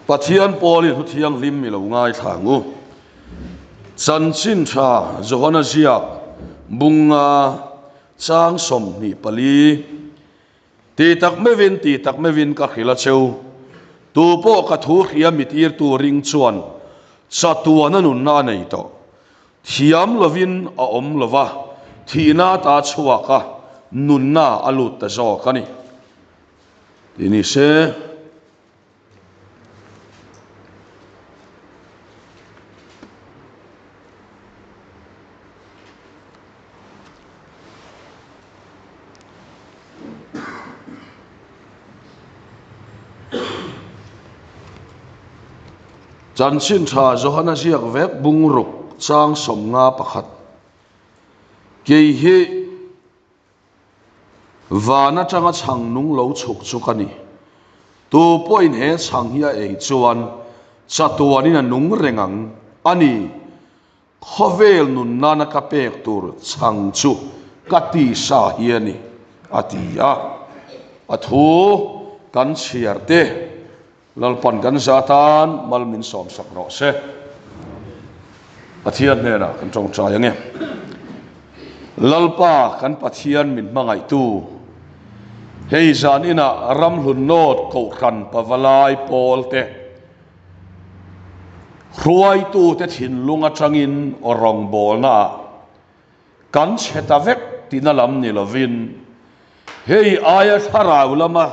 Pathian Paulin Hu Thianghlim i lo ngaithla ang u. Chanchin tha Johana ziak bunga chang 24 Ti tak meuhin, ti tak meuhin ka hrilh a cheu. Tu pawh ka thu hria mitirtu ring chuan chatuana nunna a nei tawh. Thiam lovin a awm lova, thihna ata chhuak a, nunna a lut ta zawk a ni. Tih ni se. Chanchin tha Johana ziak vek bungruk chang 51. Kei hi Van atanga chhang nung lo chhuk chu ka ni. Tu pawhin he chhang hi a ei chuan chatuanin a nung reng ang a ni. Khawvel nun nana ka pek tur chhang chu ka tisa hi a ni, a ti a. A thu kan chhiar te Lalpan kan za tan mal min sawmsak rawh se. Pathian hnenah kan tawngtai ange. Lalpa kan Pathian min hmangaihtu, hei zan inah ramhlun nawt kohhran pavalai pawl te, hruaitute thinlung atangin aw rawngbawlnaah kan chhe ta vek tihna lam ni lovin hei aia thlarau lama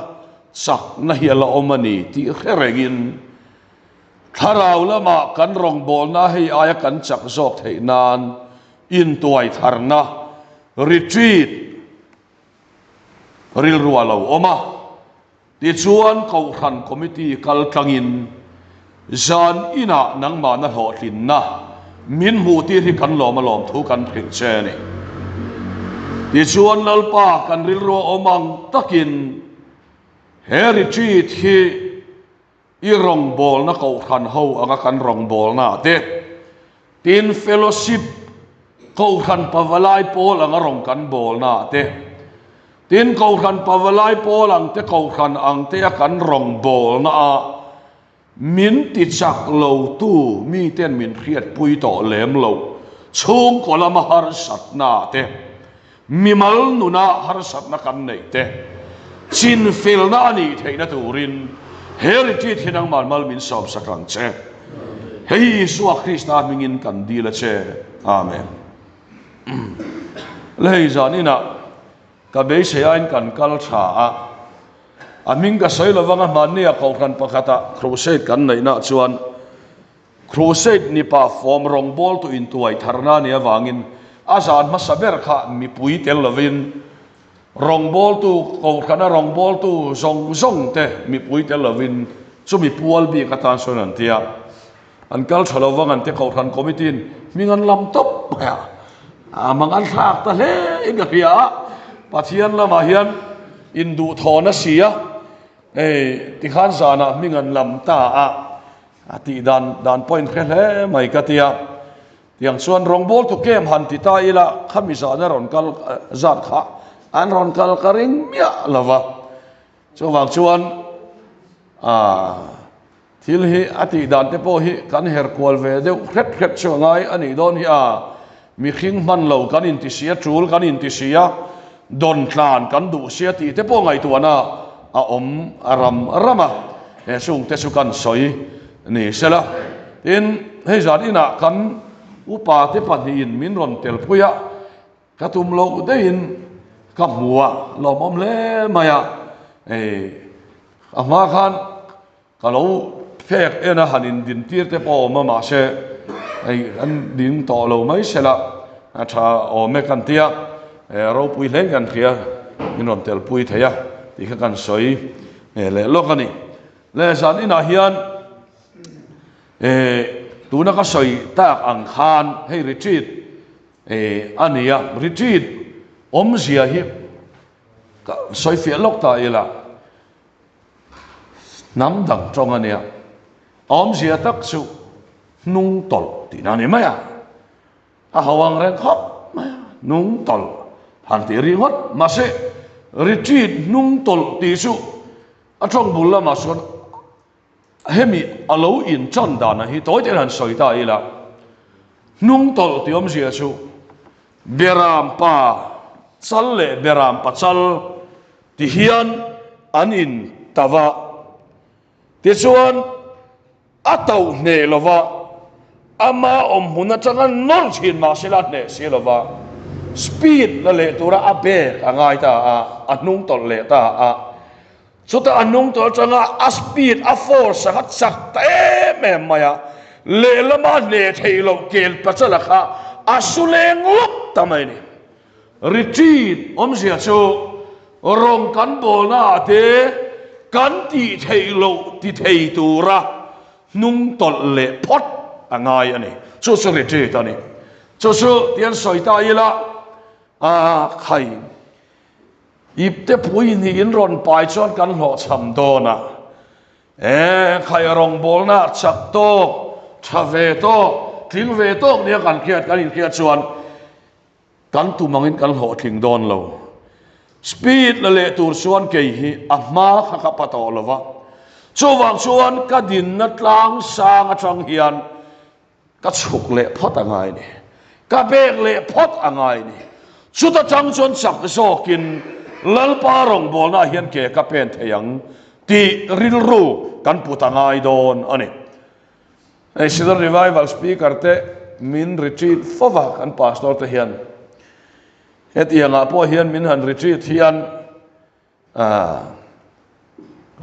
chakna hi a la awm a ni tih hre rengin thlarau lama kan rawngbawlna hei aia kan chak zawk theih nan intuai tharna retreat rilru a lo awm a. Tichuan Kohhran Committee kal tlangin zan inah nangmahna hlawhtlinna min hmuh tir hi kan lawm alawm thu kan hrilh che a ni. Tichuan Lalpa kan rilru a awm ang takin he retreat hi i rawngbawlna Kohhran ho anga kan rawngbawlna ah te, tin fellowship Kohhran Pavalai pawl anga rawng kan bawlna ah te, tin Kohhran Pavalai pawl ang te Kohhran ang te a kan rawng bawlna ah min ti chak lo tu mi ten min hriatpui tawh lem lo chhungkaw lama harsatna ah te, mimal nuna harsatna kan neih te chinfelna a nih theihna turin he retreat hi nangmah mal min sawmsak ang che. Hei hi Isua Krista hmingin kan dil a che. Amen. Le hei zan inah ka beisei aiin kan kal tha a, a hming ka sawi lovang a hmanni ah kohhran pakhatah crusade kan neihna chuan Crusade ni pa fawm rawngbawltu intuai tharna nih avangin a zan hmasa ber kha mipui tel lovin rawngbawltu, kohhrana rawngbawltu zawng zawng te mipui tel lovin chumi pual bik atan sawn an ti a. An kal tha lovang an ti kohhran committee in hming an lam tawp mai a, a mang an thlak ta hle in ka hria a, Pathian lamah hian induhthawhna si a, hei tikhan zanah hming an lam ta a. A tih dan dan pawhin hre hle mai ka ti a. Tiang chuan rawngbawltu kem han ti ta ila khami zahna rawn kal zat kha an rawn kal ka ring miah lo va. Chuvang chuan thil hi a tih dan te pawh hi kan her kual ve deuh hret hret chu a ngai a nih dawn hi a. Mihring hman lo kan inti si a, tul kan inti si a, dawn tlan kan duh si a tih te pawh ngaihtuahna a awm a ram ram a, he chungte chu kan sawi ni sela. Tin, hei zan inah kan upa te pahnihin min rawn tel pui a, ka tum loh deihin ka hmu a, lawmawm hle mai a, hei a hma khan Ka lo phek en a, han indin tir te pawh a awm a, mahse hei an ding tawh lo mai sela a tha awm e kan tia, ropui hle kan hria min rawn tel pui thei a tih kha kan sawi leh lawk a ni. Le zan inah hian tuna ka sawi tak ang khan hei retreat a ni a, retreat awmzia hi ka sawi fiah lawk ta ila. Hnam dang tawng a nia. Awmzia tak chu hnung tawlh tihna a ni mai a. A ho ang reng khawp mai a, hnung tawlh han tih ringawt. Mahse, retreat hnung tawlh tih chu a tawng bul lamah sawn. Hemi a lo inṭan dana hi tawi tein han sawi ta ila, hnungtawlh tih awmzia chu Beram pa chal leh Beram pa chal ti hian an in ta va. Tichuan, a tauh hneh lo va, ama awmhmun atanga nawr thin mah sela a hneh si lo va, speed la leh tura a bag a ngai ta a, a hnungtawlh leh ta a. Chutah a hnungtawlh atanga a speed, a force a chak ta em em mai a, lehlama hneh theih loh kel pachala kha a su leng lawp ta mai a ni. Retreat awmzia chu rawng kan bawlna ah te kan tih theih loh ti thei tura hnung tawlh leh phawt a ngai a ni. Chu chu retreat a ni. Chu chu tian sawi ta ila a khai ip te pui hnih in rawn pai chuan kan hlawhchham dawn a. E khai rawngbawlna chak tawk, tha ve tawk, tling ve tawk nia kan hriat kan inhriat chuan Kan tum angin kan hlawhtling dawn lo. Speed la leh tur chuan kei hi a hma kha ka pa tawh lo va. Chuvang chuan ka dinna tlang sang atang hian ka chhuk leh phawt a ngai ni. Ka bek leh phawt a ngai ni. Chuta tang chuan chak zawkin Lalpa rawngbawlnaah hian ke ka pen thei ang tih rilru kan put a ngai dawn a ni. Hei Shillong Revival Speaker te min retreat fova kan pastor te hian hetiang ah pawh hian min han retreat hian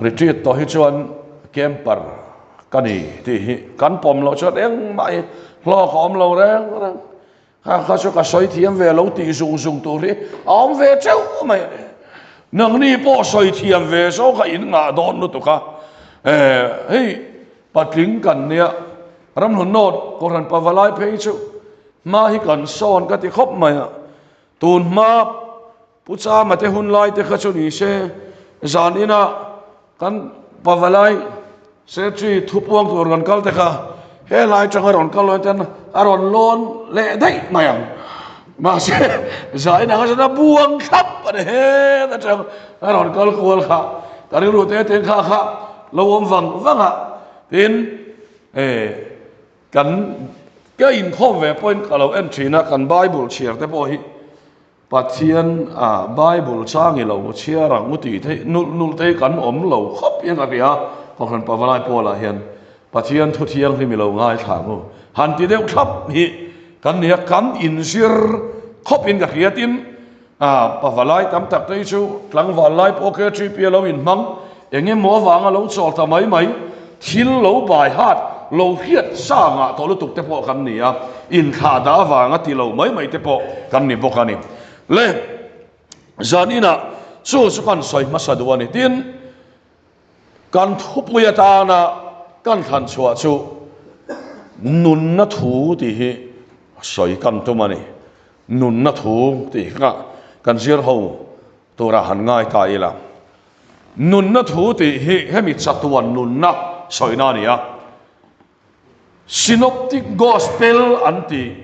retreat tawh hi chuan camper ka ni tih hi kan pawm loh chuan engmah hi hlawk a awm lo reng reng kha kha chu ka sawi thiam ve lo tih zung zung tur hi a awm ve teuh mai a ni. Nangni pawh sawi thiam ve zawk a in ngah dawn lutuk a, hei patling kan nia Ramhlun North Kohhran Pavalai phei chu hma hi kan sawn ka ti khawp mai a, tun hma Pu Chama te hun lai te kha chu ni se zan ina Kan Pavalai Secretary thupuang tur kan kal te kha helai atanga rawn kal lawn ten a rawn lawn leh daih mai ang. Mahse zain anga chuan a buang thlap a ni het atang a rawn kal kual kha ka rilru te te kha kha lo awm vang vang a tin eh kan ka inkhawm ve pawhin ka lo en thin a kan Bible chhiar te pawh hi Pathian a Bible chang i lo chhiar ang u tih theih nulh nulh te hi kan awm lo khawp hian ka hria. Kohhran Pavalai Paula hian Pathian thu thianghlim i lo ngaithla ang u han ti deuh thlap hi kan nia kan inzir khawp in ka hria tin a Pavalai tam tak te hi chu tlangval lai pawh KTP a lo inhmang eng emaw avanga lo chawl ta mai mai thil lo bai hat lo hriat sa ngah tawh lutuk te pawh kan ni a, inthlah dah avanga ti lo mai mai te pawh kan ni bawk a ni. Le zan inah chu chu kan sawi hmasa duh a ni. Tin, kan thupui atana kan thlan chhuah chu nunna thu tih hi sawi kan tum a ni. Nunna thu tih kha kan zir ho tura han ngai ta ila. Nunna thu tih hi hemi chatuan nunna sawina a ni a. Synoptic Gospel an tih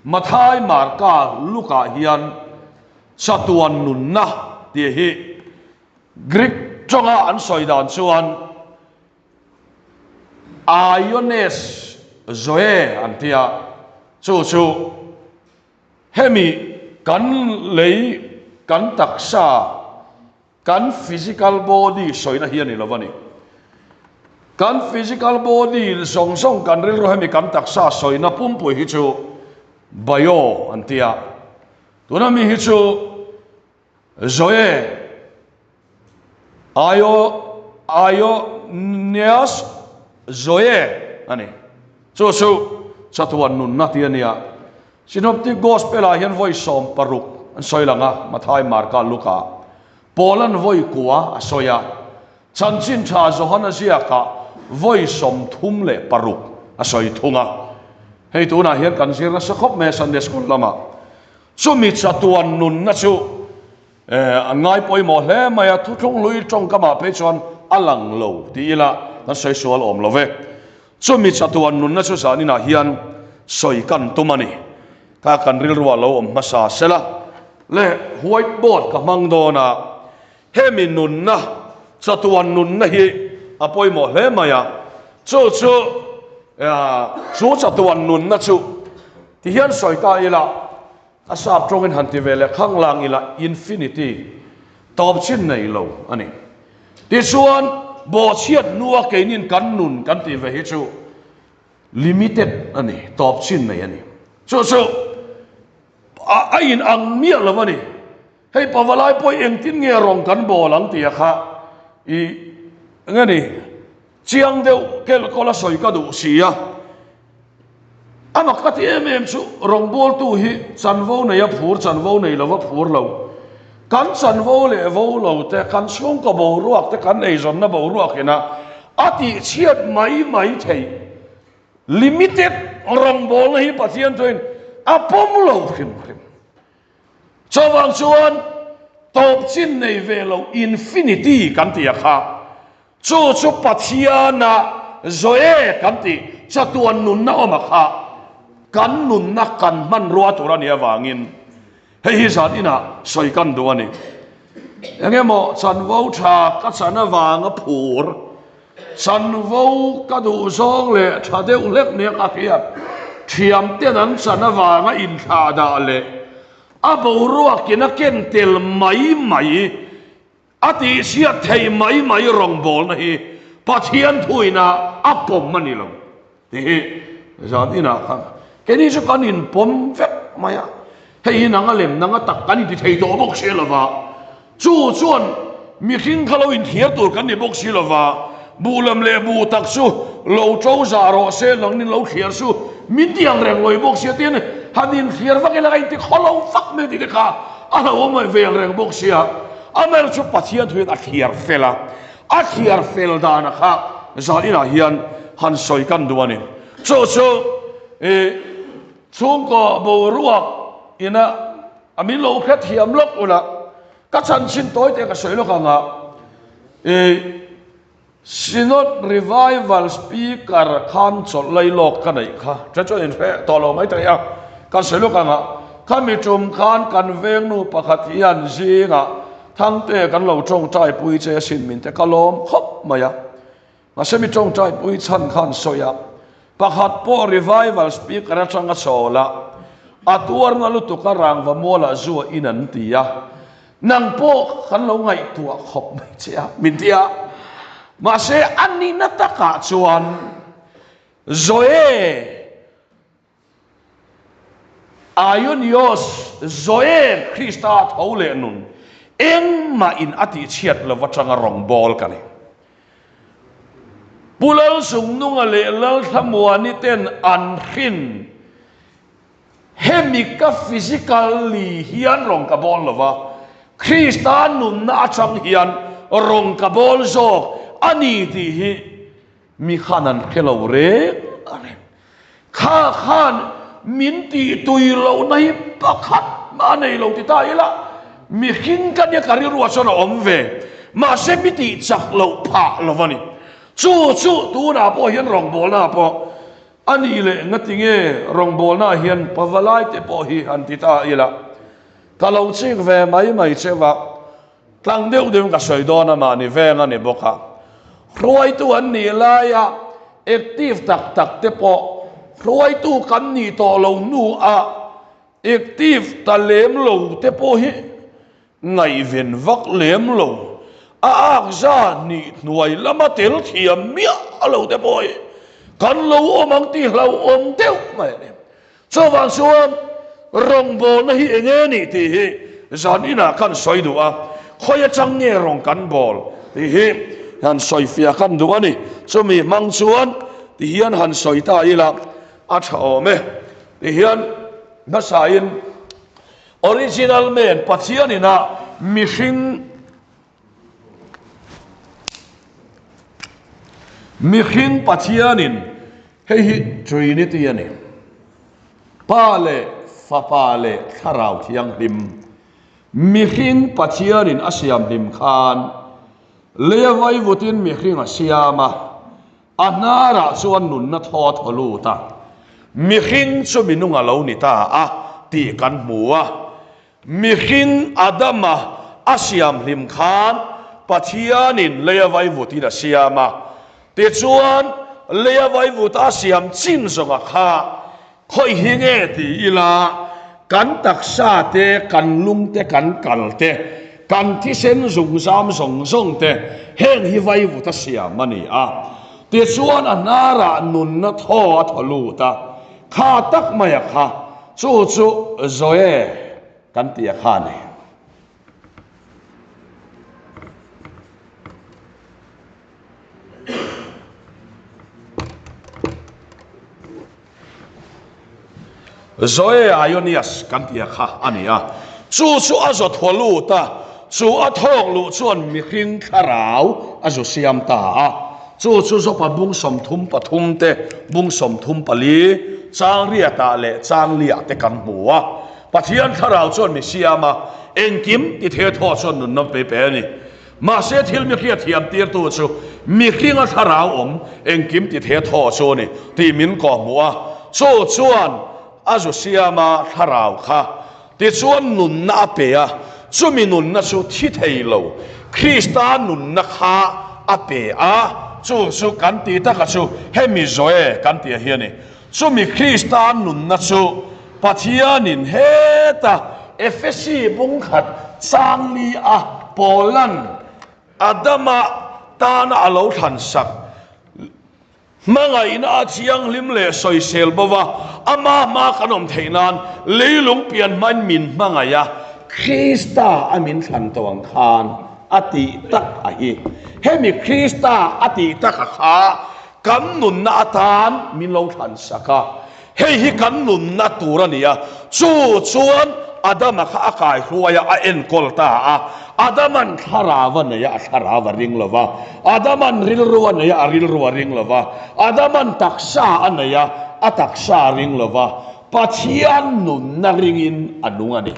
Mathai, Marka, Luka hian chatuan nunna tih hi Greek tawnga an sawi dan chuan Aiones Zoe an ti a, chu chu Hemi kan lei kan taksa, kan physical body sawina hi a ni lo a ni. Kan physical body zawng zawng kan rilru hemi kan taksa sawina pumpui hi chu bio an ti a. Tuna mi hi chu Zoe Aio Aionios Zoe a ni. Chu chu chatuan nunna tih a nia. Synoptic Gospel-ah hian vawi 16 an sawi lang a, Mathai, Marka, Luka. Paula'n vawi kua a sawi a. Chanchin tha Johana ziakah vawi 36 a sawi thung a. Hei tunah hian kan zir nasa khawp mai a Sunday School lamah. Chumi chatuan nunna chu an ngai pawimawh hle mai a, thuthlung hlui tawngkamah phei chuan a lang lo ti ila kan sawi sual awm lo ve. Chumi chatuan nunna chu zaninah hian sawi kan tum a ni. Kha kan rilruah lo awm hmasa sela le white board ka hmang dawn a, hemi nunna, chatuan nunna hi a pawimawh hle mai a. Chu chu chu chatuan nunna chu ti hian sawi ta ila, a sap tawngin han ti ve leh khang lang ila, infinity, tawp chin nei lo a ni. Tichuan, bawhchhiat hnua keinin kan nun kan tih ve hi chu limited a ni, tawp chin nei a ni. Chu chu a in ang miah lo a ni. Hei pavalai pawh engtin nge rawng kan bawl ang tih a kha i nge ni chiang deuh kel kawl a sawi ka duh si a. A mak ka ti em em chu rawngbawltu hi chanvo nei a phur chanvo nei lo a phur lo. Kan chanvo leh vo lo te, kan chhungkaw boruak te, kan eizawnna boruak ina a tihchhiat mai mai theih. Limited rawngbawlna hi Pathian chuan a pawm lo hrim hrim. Chuvang chuan tawp chin nei ve lo infinity kan tih a kha, chu chu Pathiana Zoe kan tih chatuan nunna awm a kha kan nunna kan hmanrua tur a nih avangin hei hi zan inah sawi kan duh a ni. Eng emaw chanvo tha ka chan avanga phur, chanvo ka duh zawng leh tha deuh hlek nia ka hriat, thiamten an chan avanga inthlah dah leh a boruakin a ken tel mai mai, a tihchhiat thei mai mai rawngbawlna hi Pathian thuina a pawm a ni lo tih hi zan inah khan keini chu kan inpawm vek mai a, hei hi nanga lem nanga tak kan inti thei tawh bawk si lova, chu chuan mihring kha lo inthiar tur kan ni bawk si lova, buh lem leh buh tak chu lo to zah rawh se nangnin lo thliar su min ti ang reng lawi bawk sia tin han inthiar vak ila ka inti khaw lo vak mai tih te kha a lo awm ve ang reng bawk sia, amaherawhchu Pathian thuin a thliar fel a. A thliar fel dana kha zan inah hian han sawi kan duh a ni. Chu chu i chhungkaw boruak ina a min lo hre thiam lawk ula, ka chanchin tawi te ka sawi lawk ang a, i Synod Revival Speaker khan chawlh lai lawk ka neih kha, che chuan in hre tawh lo mai thei a, ka sawi lawk ang a, khami tum khan kan vengnu pakhat hian zingah Thangte kan lo tawngtai pui che asin min te ka lawm khawp mai a. Mahse mi tawngtai pui chhan khan sawi a, pakhat pawh revival speaker atanga chawl a, a tuarna lutuk a rangva mualah zu a in an ti a, nang pawh kan lo ngaihtuah khawp mai che a min ti a. Mahse a nihna takah chuan Zoe Aionios, Zoe Krista tho leh nun engmah in a tihchhiat lo atanga rawngbâwl ka ni. Pu Lalzungnunga leh Lalthlamuani ten an hrin hemi ka physically hian rawng ka bâwl lo va, Krista nunna atang hian rawng ka bâwl zawk a ni tih hi Mi khan an hre lo reng a reng. Kha khan min tih tui lohna hi pakhat mah a nei lo ti ta ila, mihring ka nia ka rilruah chuan a awm ve. Mahse mi tih chak loh phah lo a ni. Chu chu tunah pawh hian rawngbawlnaah pawh a nih leh ngatinge rawngbawlnaah hian pavalai te pawh hi han ti ta ila, ka lo chik ve mai mai cheu a. Tlang deuh deuhin ka sawi dawn a, mahni veng a ni bawk a. Hruaitu an nih laia active tak tak te pawh hruaitu kan nih tawh lo hnuah active ta lem lo te pawh hi ngaihven vak lem lo, a ak za nih hnuai lama tel thiam miah lo te pawh hi kan lo awm ang tih hlauhawm deuh mai a ni. Chuvang chuan rawngbawlna hi eng nge nih tih hi zan inah kan sawi duh a, khawi atang nge rawng kan bawl tih hi han sawi fiah kan duh a ni. Chumi hmang chuan ti hian han sawi ta ila a tha awm e. Ti hian hmasain original man Pathian inah mihring Mihring Pathianin hei hi Trinity a ni, Pa leh Fapa leh Thlarau Thianghlim. Mihring Pathianin a siam hlim khan leia vaivutin mihring a siam a, a hnarah chuan nunna thaw a thaw lut a, mihring chu minung a lo ni ta a tih kan hmu a. Mihring Adama a siam hlim khan Pathianin lei a vaivutin a siam a. Tichuan, leia vaivuta a siam chin zawnga kha khawi hi nge ti ila, kan taksa te, kan lung te, kan kal te, kan thisen zungzam zawng zawng te heng hi vaivuta siam a ni a. Tichuan a hnarah nunna thaw a thaw lut a, kha tak maia kha chu chu Zoe kan tih a kha a ni. Zoe Ionius kan tih a kha a ni a, chu chu a zaw thaw lut a, chu a thawk luh chuan mihring thlarau a zu siam ta a, chu chu Jopa bung 33 te, bung 34, chang riatah leh chang liah te kan hmu a. Pathian thlarau chuan mi siam a, engkim ti thei thaw chuan nunna pe pe a ni. Mahse thil mi hriat thiam tirtu chu mihringa thlarau awm engkim ti thei thaw chu a ni tih min kawhhmuh a, chu chuan a zu siam a thlarau kha tichuan nunna a pe a, chumi nunna chu thi thei lo Krista nunna kha a pe a, chu chu kan ti taka chu hemi Zoe kan tih hi a ni. Chumi Krista nunna chu Pathianin heta Efesi bungkhat changli a Paulan Adama tana a lo thlansak hmangaihna a thianghlim leh sawisel bo va, ama hma kan awm theih nan leilung pian hmain min hmangaih a, Krista a min thlan tawh ang khan a tih tak a hi. Hemi Krista a tih tak a kha Kan nunna atan min lo thlan sak a, hei hi kan nunna tur a ni a. Chu chuan Adama kha a kai hruai a, a enkawl ta a. Adaman thlarau a nei a, a thlarau a ring lo va. Adaman rilru a nei a, a rilru a ring lo va. Adaman taksa a nei a, a taksa a ring lo va. Pathian nunna ringin a nung a ni.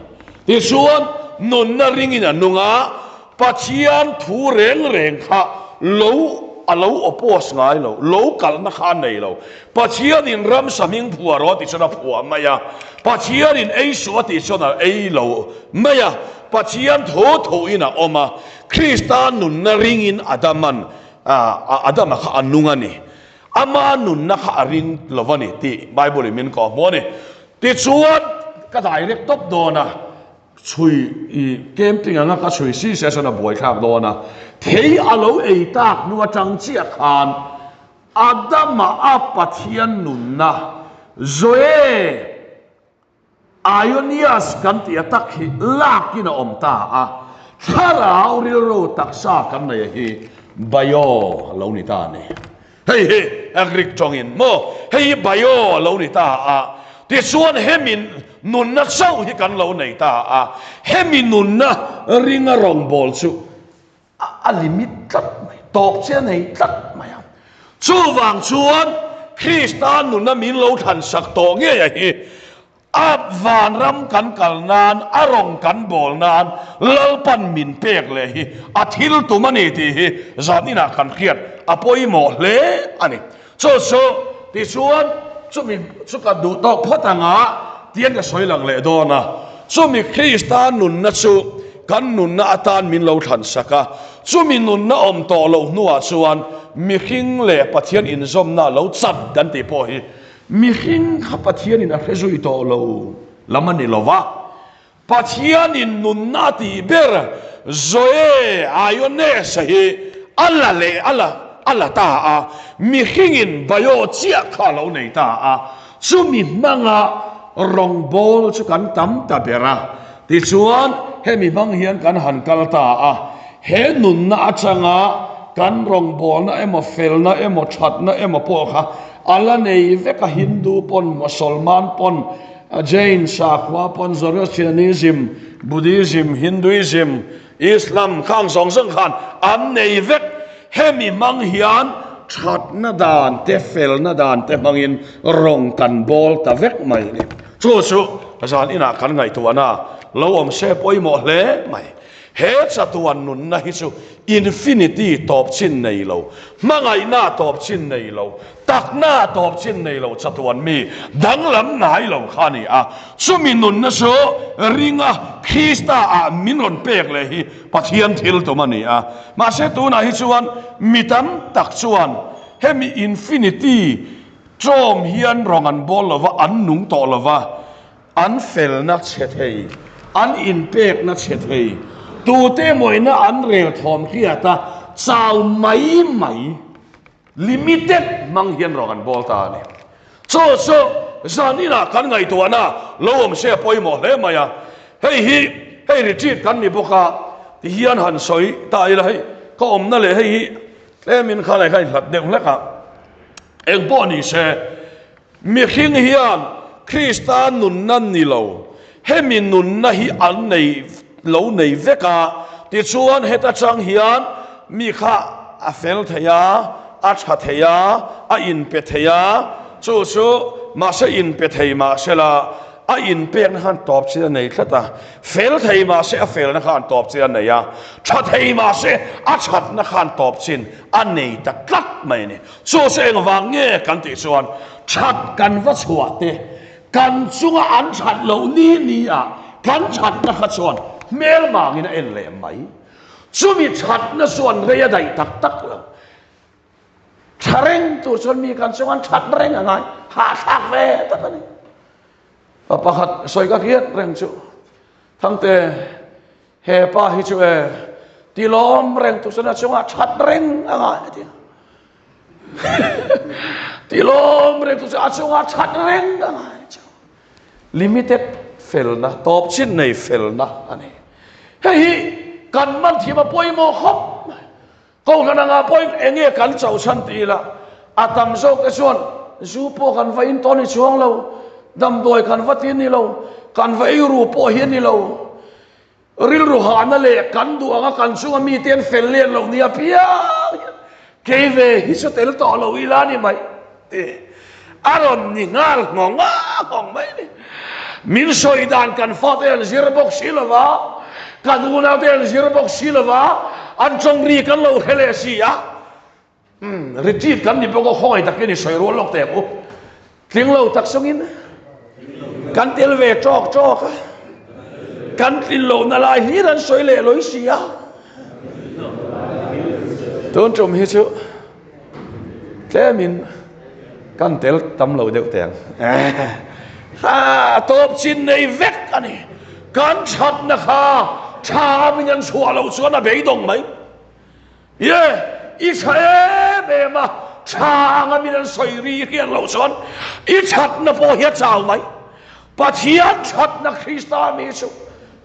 Tichuan, nunna ringin a nung a, Pathian thu reng reng kha lo a lo oppose ngai lo, lo kalhna kha a nei lo. Pathianin ramsa hming phuah rawh a tih chuan a phuah mai a, Pathianin ei suh a tih chuan a ei lo mai a, Pathian thu thuin a awm a, Krista nunna ringin Adaman Adama kha a nung a ni. Ama nunna kha a ring lo a ni tih Bible-in min kawhhmuh a ni. Tichuan, ka direct tawp dawn a. Chhui i camping anga ka chhui si se chuan a buaithlak dawn a, thei a lo ei tak hnu atang chiah khan Adama a Pathian nunna Zoe Ionias kan tih a tak hi lakin a awm ta a, thlarau rilru taksa kan nei a hi bio a lo ni ta a ni. Hei hi a Greek tawngin maw? Hei hi bio a lo ni ta a, tichuan hemi nunna chauh hi kan lo nei ta a, hemi nunna ringa rawngbâwl chu a limit tlat mai, tawp che a nei tlat mai a. Chuvang chuan Krista nunna min lo thlansak tawh ngei a hi A vanram kan kal nan, a rawng kan bawl nan Lalpan min pek leh hi a thil tum a ni tih hi zan inah kan hriat a pawimawh hle a ni. Chu chu tichuan chumi chu ka duh tawk phawt anga tiang ka sawi lang leh dawn a, chumi Krista nunna chu kan nunna atan min lo thlan sak a, chumi nunna awm tawh loh hnuah chuan mihring leh Pathian inzawmna lo chat kan tih pawh hi Mihring kha Pathianin a hre zui tawh lo lam a ni lo va, Pathianin nunna a tih ber Zoe Iones-a hi a la leh a la a la ta a, mihringin bio chiah kha a lo nei ta a, chumi hmanga rawngbâwl chu kan tam ta ber a. Tichuan, hemi hmang hian kan han kal ta a, he nunna atanga kan rawngbâwlna emaw, felna emaw, thatna emaw pawh kha A la nei vek a, Hindu pawn, Mosolman pawn, Jain sakhua pawn, Zoroastrianism, Buddhism, Hinduism, Islam khang zawng zawng khan an nei vek. Hemi hmang hian thatna dan te, felna dan te hmangin rawng kan bawl ta vek mai a ni. Chu chu zan inah kan ngaihtuahna lo awm se pawimawh hle mai. He chatuan nunna hi chu infinity tawp chin nei lo, hmangaihna tawp chin nei lo, takna tawp chin nei lo chatuan mi danglam ngai lo kha a ni a. Chumi nunna chu ringa Krista ah min rawn pek leh hi Pathian thil tum a ni a. Mahse tunah hi chuan mi tam tak chuan. Hemi infinity ṭawm hian rawng an bawl lo va, an nung tawh lo va, an felna chhe thei, an inpekna chhe thei, tute emawina an rel thawm hriat a, chau mai mai, limited, hmang hian rawng an bawl ta a ni. Chu chu zan inah kan ngaihtuahna lo awm se a pawimawh hle mai a, hei hi hei retreat kan ni bawk a, tihian han sawi ta ila hei ka awmna leh hei hi Tlemin kha leh kha inhlat deuh hlek a, eng pawh ni se, mihring hian Krista nunna ni lo, hemi nunna hi an nei lo nei vek a, tichuan heta chang hian mi kha a fel thei a, a tha thei a, a inpe thei a, chu chu mahse inpe thei mahsela A inpekna khan tawp chin a nei tlat a, fel thei mah se a felna khan tawp chin a nei a, tha thei mah se a thatna khan tawp chin a nei ta tlat mai a ni. Chu chu engvang nge kan tih chuan that kan va chhuah te, kan chunga an that loh ni ni ah kan thatna kha chuan hmel mangin a en leh mai. Chumi thatna chuan rei a daih tak tak lo. Tha reng tur chuan mi kan chuan that reng a ngai, hahthlak ve tak a ni. Pa pakhat sawi ka hriat reng chu, Thangte, he pa hi chu e, ti lawm reng tur chuan a chungah that reng a ngai a ti a. Ti lawm reng tur chuan a chungah that reng a ngai chu. Limited felna, tawp chin nei felna a ni. Hei hi kan man thiam a pawimawh khawp mai. Kohhran anga pawhin eng nge kan chauh chhan ti ila, a tam zawk te chuan zu pawh kan va in tawh ni chuang lo, damdawi kan va ti ni lo, kan va ei ru pawh hi a ni lo. Rilru hahna leh kan duh anga kan chunga mite an fel let loh nia piang hian kei ve hi chu tel tawh lo ila ni mai ti a rawn ni nghal nghawng a nghawng mai ni. Min sawi dan kan fate an zir bawk si lo va, kan unaute an zir bawk si lo va, an tawngri kan lo hre leh si a. Umm, retreat kan ni bawk a, khawngaih takin i sawi rual lawk teh ang u. Tling lo tak sungin kan tel ve tawk tawk a, kan tlin lohna lai hlir an sawi leh lawi si a. Tun tum hi chu Tlemin kan tel tam lo deuh teng. Ha tawp chin nei vek a ni. Kan thatna kha tha min an chhuah loh chuan a beidawng mai. Ye, i tha em em a, tha anga min an sawi ri hian loh chuan i thatna pawh hi a chau mai. Pathian thatna Krista mi chu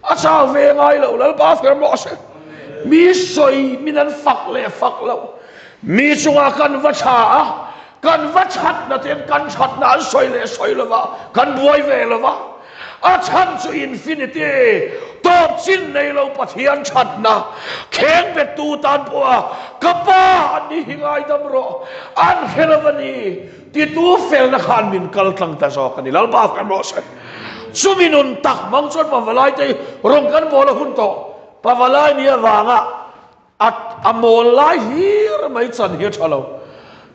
A chau ve ngai lo, Lalpa fel rawh se. Mi sawi min an fak leh fak lo. Mi chungah kan va tha a, kan va thatna ten kan thatna an sawi leh sawi lo va, kan buai ve lo va. A chhan chu infinity, tawp chin nei lo Pathian thatna, kheng bettu tan pawha ka pa an ni hi ngaidam rawh, an hre lo a ni, titu felna khan min kal tlang ta zawk a ni, Lalpa fel rawh se. Chumi nun tak hmang chuan Pavalai te hi rawn kan bawl a hun tawh. Pavalai ni avanga a a mawl lai hlir mai chan hi a tha lo.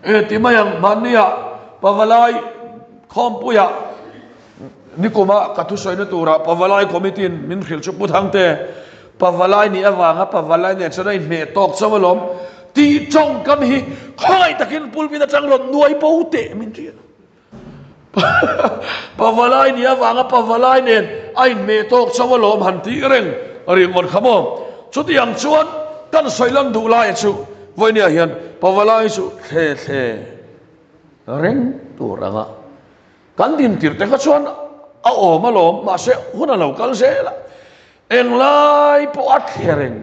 E ti mai ang, mahnia Pavalai khawmpuiah nikuma ka thusawina turah Pavalai committee in min hrilh chu Pu Thangte, Pavalai ni avanga Pavalai nen chuan a inhmeh tawk chauh alawm tih tawngkam hi khawngaih takin pulpit atang rawn nuai bo teh min ti a. Pavalai ni avanga Pavalai nen a inhmeh tawk chauh alawm han tih reng ringawt kha maw? Chutiang chuan kan sawi lan duh laia chu vawinia hian Pavalai chu thle thle reng tur anga kan dintir te kha chuan a awm alawm, mahse hun a lo kal zel a, englai pawh a thle reng.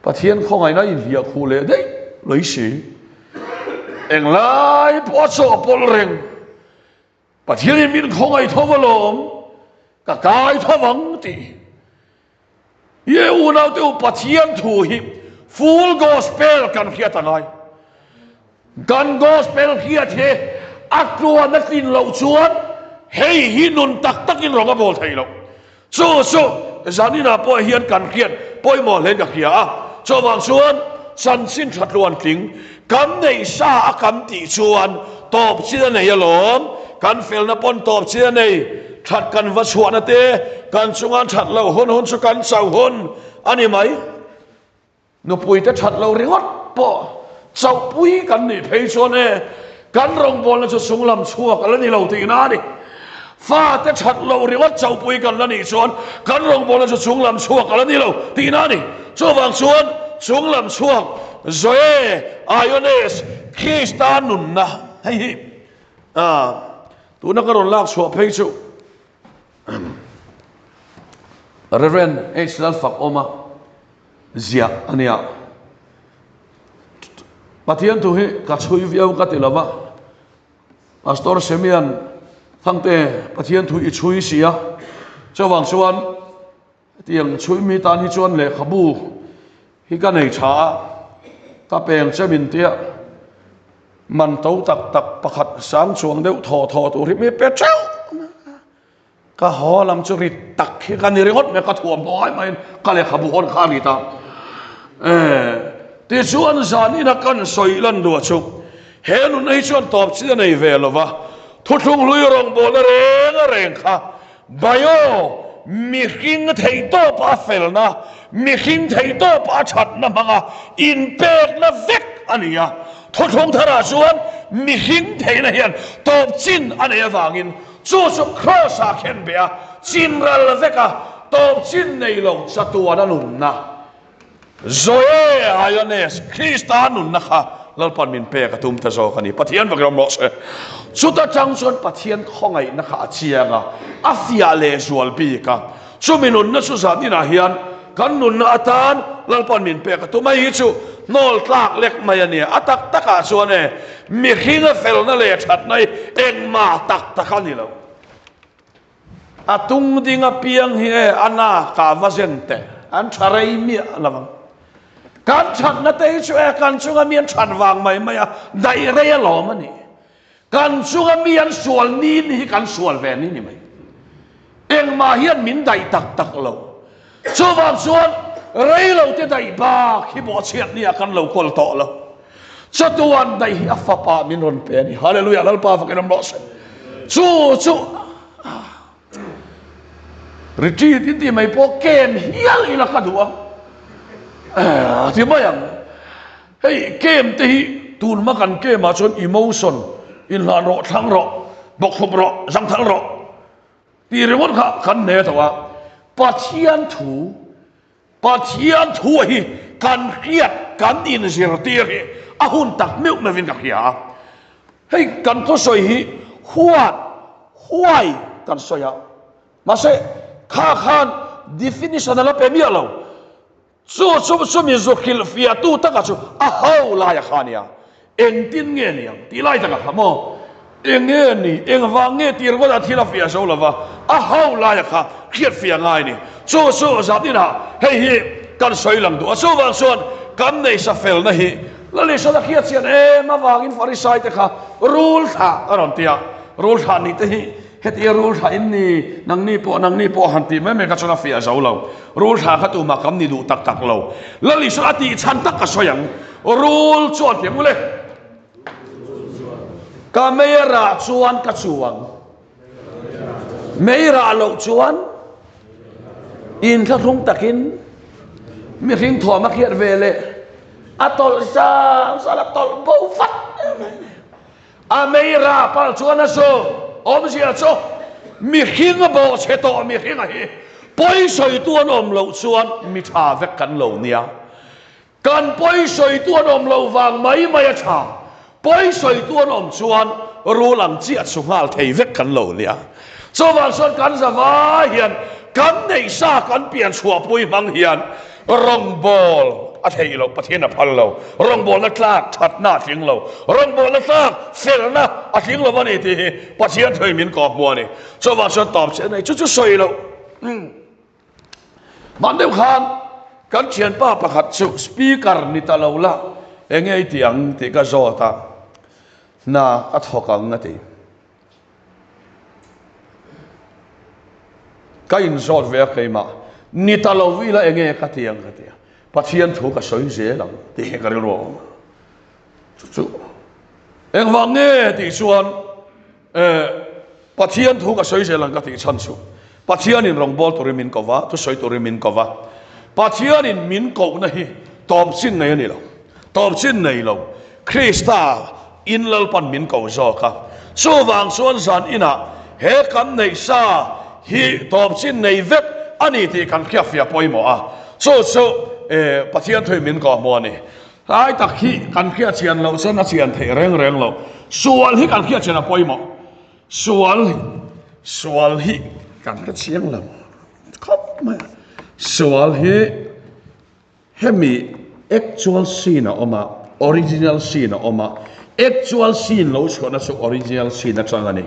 Pathian khawngaihna inhliah khuh leh daih mai si. Englai pawh a chawhpawlh reng. Pathianin min khawngaih tho alawm, ka kai tho ang tih. Ye unaute u Pathian thu hi full gospel kan hriat a ngai. Kan gospel hriat hi a tluan a tlin loh chuan hei hi nun tak takin rawng a bawl thei loh. Chu chu zaninah pawh hian kan hriat pawimawh hlein ka hria a. Chuvang chuan chanchin tha tluan tling kan neih sa a kan tih chuan tawp chin a nei alawm. Kan felna pawn tawp chin a nei. That kan va chhuahna te kan chunga that loh hun hun chu kan chauh hun a ni mai. Nupuite that lo ringawt. pawh chauhpui kan nih phei chuan e, kan rawngbawlna chu chunglam chhuak a la ni lo tihna a ni. Fate that loh ringawt chauhpui kan la nih chuan kan rawngbawlna chu chunglam chhuak a la ni lo tihna a ni. Chuvang chuan chunglam chhuak Zoe Iones Krista nunna hei hi tuna ka rawn lak chhuah phei chu Rev. H. Lalfakawma ziah a nia. Pathian thu hi ka chhui viau ka ti lo va, Pastor Semian Thangte Pathian thu i chhui si a, chuvang chuan hetiang chhui mi tan hi chuan lehkhabu hi ka nei tha a, ka peng che min tia man to tak tak pakhat sang chuang deuh thaw thaw tur hi mi pe theuh. Ka haw lam chu rit tak hi ka ni ringawt mai, ka thuam hnuai maiin ka lehkhabu hawn kha a rit a. Tichuan zan ina kan sawi lan duah chu he nunna hi chuan tawp chin a nei ve lo va, thuthlung hlui rawngbawlna reng reng kha bio mihring theihtawpa a felna, mihring theihtawpa a thatna hmanga inpekna vek a ni a. Thuthlung tharah chuan mihring theihna hian tawp chin a nei avangin Chu chu Kraws-ah khen beh a, chin ral vek a, tawp chin nei lo chatuan a nunna. Zoe Iones, Krista nunna kha Lalpan min pek a tum ta zawk a ni. Pathian vak ram rawh se. Chuta tang chuan Pathian khawngaihna kha a chiang a, a fiah leh zual bik a. Chumi nunna chu zan inah hian kan nunna atan Lalpan min pek a tum a, hei hi chu hnawl tlak lek mai a nia. A tak takah chuan e, mihringa felna leh thatna hi engmah tak tak a ni lo. A tung ding apiang hi e, a na ka va zen teh, an tha rei miah lo ang. Kan thatna te hi chu e, kan chunga mi an that vang mai mai a, daih rei alawm a ni. Kan chunga mi an sual ni ni hi kan sual ve ni ni mai. Engmah hian min daih tak tak lo. Chuvang chuan rei lo te daih bak hi bawhchhiat ni ah kan lo kawl tawh lo. Chatuan daih hi a fapa min rawn pe a ni. Hallelujah Lalpa fakin awm rawh se. Chu chu retreat in tih mai pawh kem hial ila ka duh ang. Ti mai ang. Hei game te hi tun hma kan game ah chuan emotion, inhlan rawh, thlang rawh, bawkhup rawh, zangthal rawh tih ringawt kha kan hne tawh a. Pathian thu, Pathian thu hi kan hriat, kan inzirtir hi a hun tak meuh meuhin ka hria a. Hei kan thusawi hi huat, huai kan sawi a, mahse kha khan definition a la pe miah lo. Chu chu chumi zu hrilh fiahtu taka chu a ho laia kha a nia. Engtin nge ni ang tih lai taka kha maw? Eng nge ni? Engvang nge tih ringawt a thil a fiah zo lova, a ho laia kha hriat fiah ngai a ni. Chu chu zat inah hei hi kan sawi lang duh a. Chuvang chuan kan neisa felna hi Lalisana hriat chian em avangin Farisai te kha rul thlah a rawn ti a. Rul thlah nih te hi Hetia rul thla in ni, nangni pawh nangni pawh han tih mai mai kha chuan a fiah zo lo. Rul thla kha tumah kam ni duh tak tak lo. Lal Isua a tih chhan tak ka sawi ang. Rul chuan ti ang ule. Ka mei a rah chuan ka chuang. Mei rah loh chuan inthlahrung takin mihring thuam a khiat ve leh a tawlh zal zal a tawlh bo vat mai. A mei ra pal chuan a zu awmzia chu mihring a bawh chhe tawh mihring a hi pawisawitu an awm loh chuan mi tha vek kan lo nia. Kan pawisawitu an awm loh vang mai mai a tha, pawisawitu an awm chuan rul ang chiah chu nghal thei vek kan lo nia. Chuvang chuan kan zavai hian kan neihsa kan pian chhuahpui hmang hian Rawngbâwl a theih loh, Pathian a phal lo. Rawngbâwlna tlâk ṭhatna a tling lo. Rawngbâwlna tlâk felna a tling lo a ni tih hi Pathian thuin min kawp hmu a ni. Chuvang chuan tâwp che nei chu chu sawi loh. Hman deuh khan kan ṭhianpa pakhat chu speaker ni ta lo la, eng nge i tih ang tih ka zawt a, hna ka thawk ang a ti. Ka inzawt ve a keimah, ni ta lo ila enge ka ti ang ka ti a, Pathian thu ka sawi zel ang tih hi ka rilru a awm a. Chu chu engvang nge tih chuan Pathian thu ka sawi zel ang ka tih chhan chu Pathianin rawngbâwl turin min ko va, thusawi turin min ko va. Pathianin min kohna hi tawp chin nei a ni lo. Tawp chin nei lo, Krista in Lalpan min ko zawk a. Chuvang chuan zan inah he kan neih sa hi tawp chin nei vek a ni tih kan hriatfiah pawimawh a. Chu chu Pathian thuin min kawhhmuh a ni. Tlai tak hi kan hriatchian loh chuan a chian theih reng reng lo. Sual hi kan hriatchian a pawimawh. Sual sual hi kan hre chiang lo khawp mai a. Sual hi hemi actual sin a awm a, original sin a awm a. Actual sin lo chhuahna chu original sin atang a ni.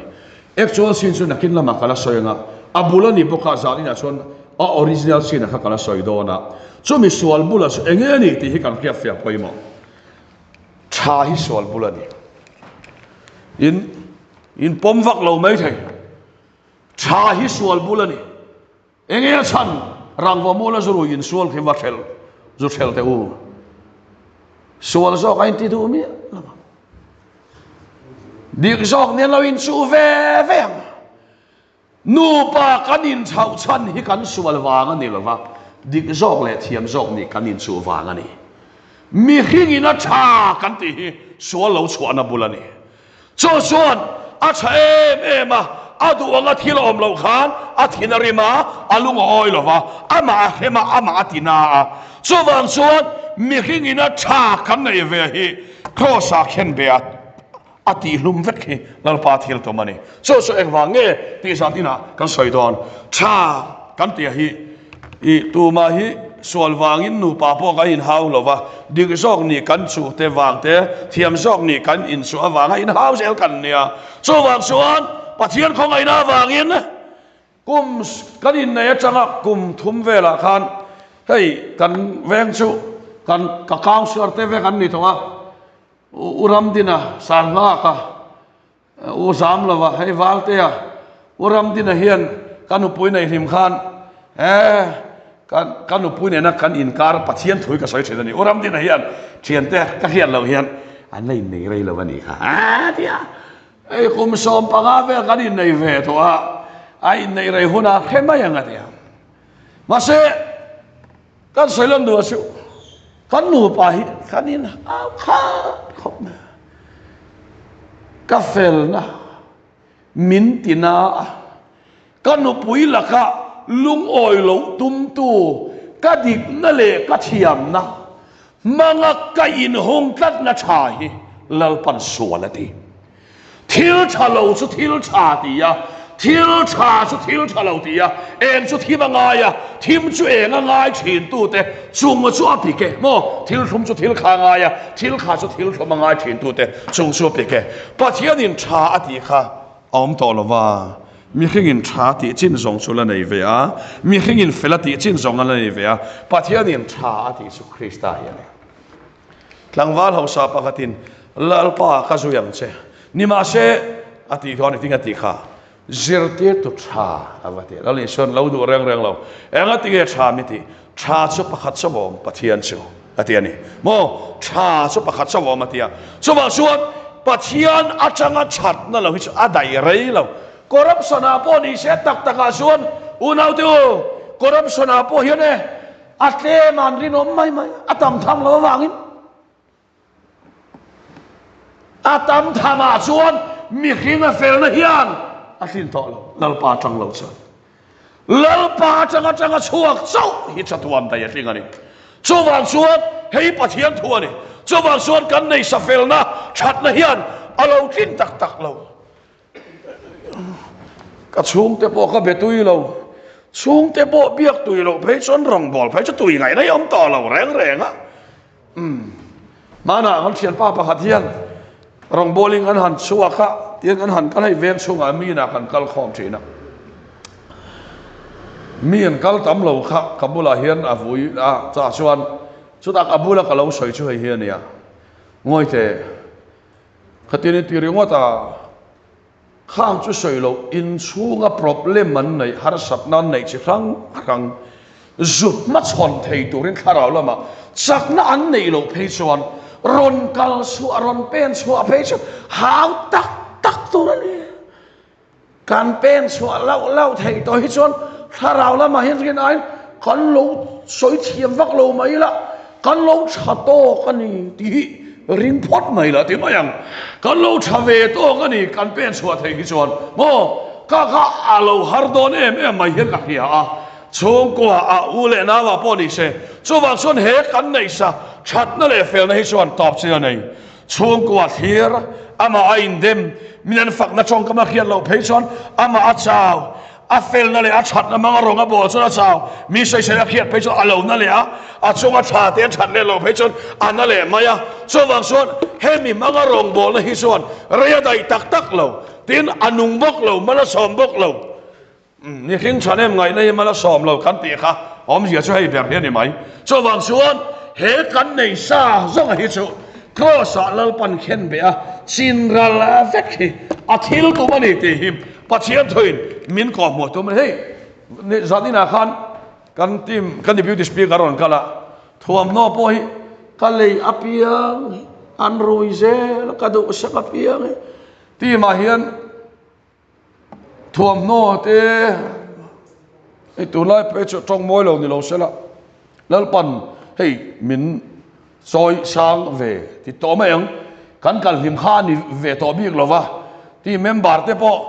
Actual sin chu nakin lamah ka la sawi ang a, a bul a ni bawk a, zaninah chuan a original sin a kha ka la sawi dawn a. Chumi sual bula chu enge a ni tih hi kan hriatfiah pawimawh. Tha hi sual bul a ni. In in pawm vak lo mai thei. Tha hi sual bul a ni. Enge a chhan rangva mual a zurui in sual khi va hrel zu hrel teh u. Sual zawk a inti duh miah lo ang. Dik zawk nen lo inchuh ve ve ang. Nupa kan inchhauh chhan hi kan sual vang a ni lo va, dik zawk leh thiam zawk nih kan inchuh vang a ni. Mihringin a tha kan tih hi sual lo chhuahna bul a ni. Chu chuan a tha em em a, a duh anga thil a awm loh khan a thin a rim a, a lung a awi lo va, amah a hrem a, amah a ti na a. Chuvang chuan mihringin a tha kan neih ve hi Kraws-ah khen be a. A tihhlum vek hi Lalpa thil tum a ni. Chu chu engvang nge tih zan inah kan sawi dawn. Tha kan tih hi i tumah hi sual vangin nupa pawh kan inhau lo va, dik zawk nih kan chuh te vang te, thiam zawk nih kan inchuh avanga inhau zel kan nia. Chuvang chuan Pathian khawngaihna avangin kum kan inneih atanga kum thum velah khan hei kan veng chu kan ka councillor te vek an ni tawh a. U Ramdina Sarnghaka, U Zamlova hei Valtea, U Ramdina hian ka nupui nei hlim khan he ka ka nupui nena kan inkar Pathian thu hi ka sawi thin a ni. U Ramdina hian thiante ka hriat loh hian an la innei rei lo a nih kha a ti a. Hei kum 15 vel kan innei ve tawh a, a inneih rei hunah hre mai ang a ti a. Mahse Kan sawi lan duh a chu kan nupa hi kan in au khat khawp mai a, ka felna min ti na a, ka nupui laka lungawi loh tumtu ka dikna leh ka thiamna hmanga ka inhung tlatna tha hi Lalpan sual a ti. Thil tha lo chu thil tha ti a, thil tha chu thil tha lo ti a, eng chu thim a ngai a, thim chu eng a ngai thin tute chung chu a pik e maw? Thil thlum chu thil kha a ngai a, thil kha chu thil thlum a ngai thin tute chung chu a pik e. Pathianin tha a tih kha a awm tawh lo va, mihringin tha tih chin zawng chu la nei ve a, mihringin fel a tih chin zawng a la nei ve a, Pathianin tha a tih chu Krista hi a ni. Tlangval hausa pakhatin, Lalpa ka zui ang che. Nimahse, a tih dawn engtin a tih kha? Zirtirtu tha a va ti. Lal Isuan lo duh reng reng lo. Enga ti nge tha mi tih? Tha chu pakhat chauh awm, Pathian chu a ti a ni. Maw? Tha chu pakhat chauh awm a ti a. Chuvang chuan Pathian atanga thatna lo hi chu a daih rei lo. Corruption-ah pawh ni se tak takah chuan unaute u, corruption-ah pawh hian e, A tlem an rinawm mai mai, a tam tham lo avangin. A tam thamah chuan mihring a felna hian a tlin tawh lo, Lalpa atang lo chuan. Lalpa atang atanga chhuak chauh hi chatuan daih a tling a ni. Chuvang chuan hei Pathian thu a ni. Chuvang chuan kan neisa felna thatna hian a lo tlin tak tak lo. Ka chhungte pawh ka be tui lo, chhungte pawh biak tui loh phei chuan rawngbâwl phei chu tui ngaihna hi a awm tawh lo reng reng a. Umm, hmanah kan thianpa pakhat hian rawngbâwlin kan han chhuak a, tihian kan han kal hei veng chhungah mi inah kan kal khawm thin a. Mi an kal tam lo kha ka bulah hian a vui a, chutah chuan chutah ka bula ka lo sawi chu hei hi a nia, Ngawite, Khatin i ti ringawt a, khang chu sawi loh inchhunga problem an neih, harsatna an neih chi hrang hrang zu hmachhawn thei turin thlarau lamah chakna an neih loh phei chuan rawn kal chhuah, rawn pen chhuah phei chu hau tak tak tur a ni. Kan pen chhuah lauh lauh theih tawh hi chuan thlarau lamah hian rin aiin kan lo sawi thiam vak lo mai la. Kan lo tha tawk a ni tih hi ring phawt mai la ti mai ang. Kan lo tha ve tawk a ni kan pen chhuah theih hi chuan maw ka kha a lo har dawn em em mai hian ka hria a. Chhungkua ah u leh nau ah pawh ni se chuvang chuan he kan neihsa thatna leh felna hi chuan tawp chin a nei. Chhungkua thlir amah a indem min an fakna tawngkam a hriat loh phei chuan amah a chau. A felna leh a thatna hmanga rawng a bawl chuan a chau. Mi sawisel a hriat phei chuan a lo na leh a, a chunga tha te a that leh loh phei chuan a na leh mai a. Chuvang chuan hemi hmanga rawng bawlna hi chuan rei a daih tak tak lo, tin a nung bawk lo, mal a sawm bawk lo. Mihring thanem ngaihna hi mal a sawm lo kan tih kha awmzia chu hei ber hi a ni mai. Chuvang chuan he kan nei sa zawnga hi chu Kraws-ah Lalpan khen beh a, chin ral vek hi a thil tum a ni tih hi Pathian thuin min kawhhmuh tum a ni. Hei zan inah khan kan team kan deputy speaker rawn kal a, thuamhnaw pawh hi ka lei apiang hi an rui zel a, ka duhsak apiang hi team ah hian thuamhnaw te hei tunlai pawh hi chu tawng mawi lo ni lo se la Lalpan hei min Chawi sang ve ti tawh mai ang, kan kal hlim kha a ni ve tawh bik lo va, ti member te pawh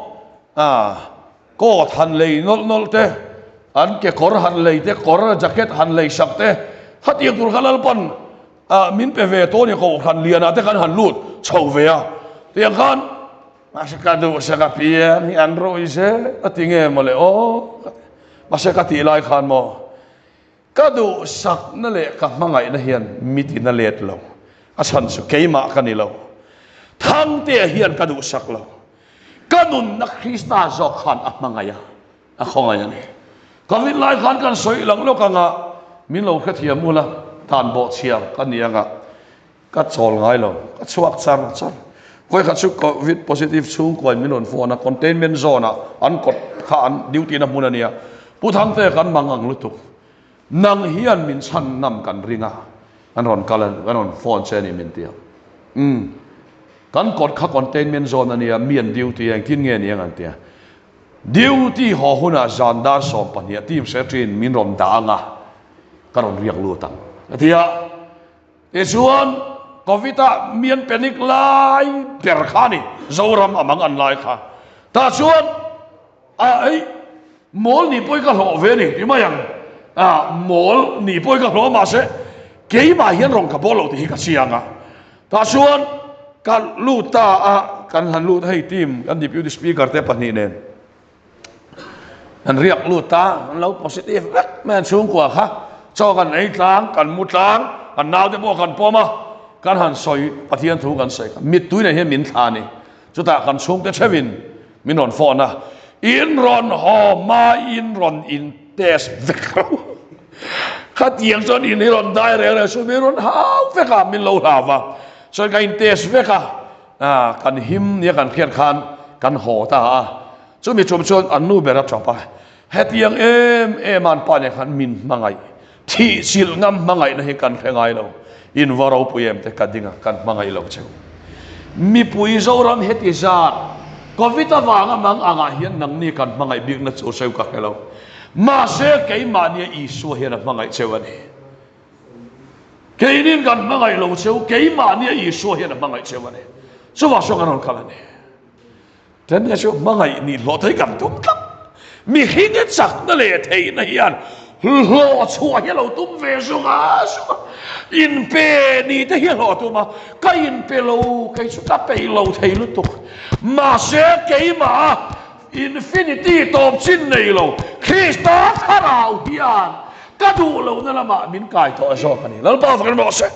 coat han lei nawlh nawlh te, an kekawr han lei te, kawr jacket han lei sak te, khatiang tur kha Lalpan min pe ve tawh a ni, kohhran lianah te kan han lut chho ve a, tiang khan mahse ka duhsak apiang hi an rawih zel a ti nge mawle aw, mahse ka tih lai khan maw. Ka duhsakna leh ka hmangaihna hian mitin a let lo. A chhan chu keimah ka ni lo. Thangtea hian ka duhsak lo. Ka nunna Krista zawk khan a hmangaih a, a khawngaih a ni. Covid lai khan kan sawi lang lawk anga min lo hrethiam ula, tan bawhchhia ka ni anga Ka chawl ngai lo, ka chhuak char char. Vawikhat chu Covid positive chhungkuain min rawn phone a, containment zone ah an kawt kha an duty na hmun a nia. Pu Thangte kan mang ang lutuk. Nang hian min chhan ngam kan ring a, kan rawn kal a, kan rawn phone che a ni min ti a. Umm, kan kawt kha containment zone a nia, mi an duty a, engtin nge ni ang an ti a. Duty haw hunah zan dar 12 ah team secretary in min rawn dah ang a, ka rawn riak lut ang a ti a. Tichuan, Covid-a mi an panic lai ber kha a ni, Zoram a mang an lai kha. Tah chuan, a ei, mawl nih pawhin ka hlawh ve a ni ti mai ang. A, mawl nih pawhin ka hlawh a, mahse, keimah hian rawn ka bawl lo tih hi ka chiang a. Tah chuan, ka lut ta a, kan han lut hei team, kan deputy speaker te pahnih nen. An riak lut ta, an lo positive vek mai an chhungkua kha. Chaw kan ei tlang, kan mu tlang, kan naute pawh kan pawm a, kan han sawi Pathian thu kan sawi kha. Mittui nen hian min thla a ni. Chutah kan chhungte theuhin min rawn phone a, in rawn haw hma in rawn in test vek lo. Khatiang chuan in hi rawn dai reng reng suh, min rawn hau vek a, min lo hlau va. Chuan ka in test vek a. Kan him nia kan hriat khan kan haw ta a, chumi tum chuan an nu ber a tap a, hetiang em em an pa nen khan min hmangaih, thih chilh ngam hmangaihna hi kan hre ngai lo, in va ropui em te ka ding a, kan hmangaih lo cheu. Mipui Zoram heti zat Covid avanga mang angah hian nangni kan hmangaih bikna chu cheu ka hre lo, mahse keimahnia Isua hian a hmangaih cheu a ni. Keinin kan hmangaih lo cheu, keimahnia Isua hian a hmangaih cheu a ni. Chuvang chuan kan rawn kal a ni. Tania chu hmangaih nih hlawh thei kan tum tlat. Mihring e chakna leh theihna hian hlawh chhuah hi a lo tum ve zung a, zung a. Inpe ni te hi a hlawh tum a, ka inpe lo, kei chu ka peih lo thei lutuk. Mahse keimah infinity tawp chin nei lo Krista thlarau hian Ka duh lohna lamah min kai tawh zawk a ni. Lalpa fak in rawh se.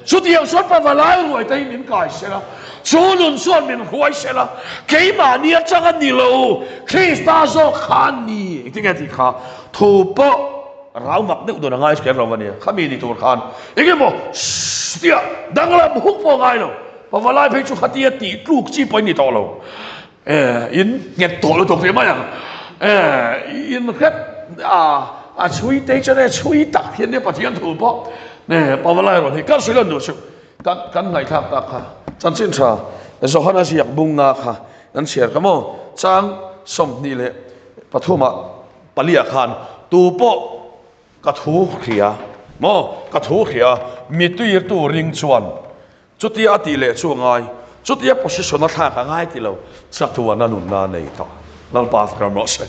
Chutiang chuan pa valai ruai te hi min kai se la, chu nun chuan min hruai se la, keimahni atanga ni lo, Krista zawk kha a ni. Engtin nge tih kha thu pawh rau mak deuh dawn a ngai kher lo a nia. Khami ni tur khan eng emaw tia danglam huk pawh a ngai lo. Pa valai phei chu khatia tih tluk chi pawh in ni tawh lo. In nghet tawh lutuk tih mai ang. In nghet a chhui te chuan e chhui tak hian nia Pathian thu pawh Pavalai rawn hi kal suih lan duh suh. Kan kan ngaihthlak tak kha chanchin tha Johana ziak bunga kha kan chhiar kha maw chang 23 palia khan tu pawh ka thu hria. Maw? Ka thu hria, mi tuirtu ring chuan chutia a tih leh chu a ngai, chutia position a thlak a ngai ti lo, chatuana nunna a nei tawh. Lalpa fak ram rawh se.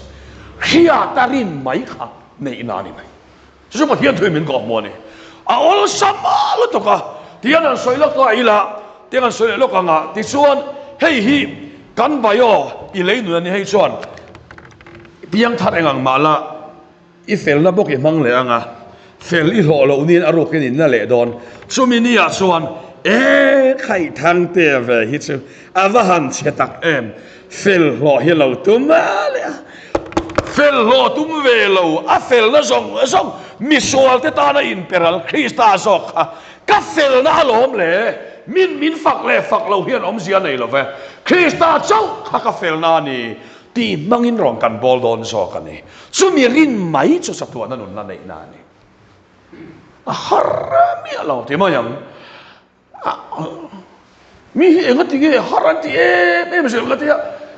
Hriata rin mai kha neihna a ni mai. Chu chu Pathian thuin min kawhhmuh a ni. A awlsam lutuk a, tihian an sawi lawk a ila, tiang an sawi leh lawk ang a, tichuan hei hi kan bio i lei nun a ni hei chuan piangthar eng ang mah la i felna bawk i hmang leh ang a, fel i hlawh loh niin a rukin in na leh dawn. Chumi niah chuan e khaihthang te ve hi chu a va han chhe tak em, Fel hlawh hi lo tum a leh a, fel hlawh tum ve lo, a felna zawng zawng misual te tana inperal Krista zawk kha ka felna alawm le, min min fak leh fak lo hian awmzia nei lo ve, Krista chauh kha ka felna a ni tih hmangin rawn kan bawl dawn zawk a ni. Chumi rin mai chu chatuahna nunna neihna a ni. A har miah lo ti mai ang. Mi hi enga ti nge har an ti em em zel ka tia,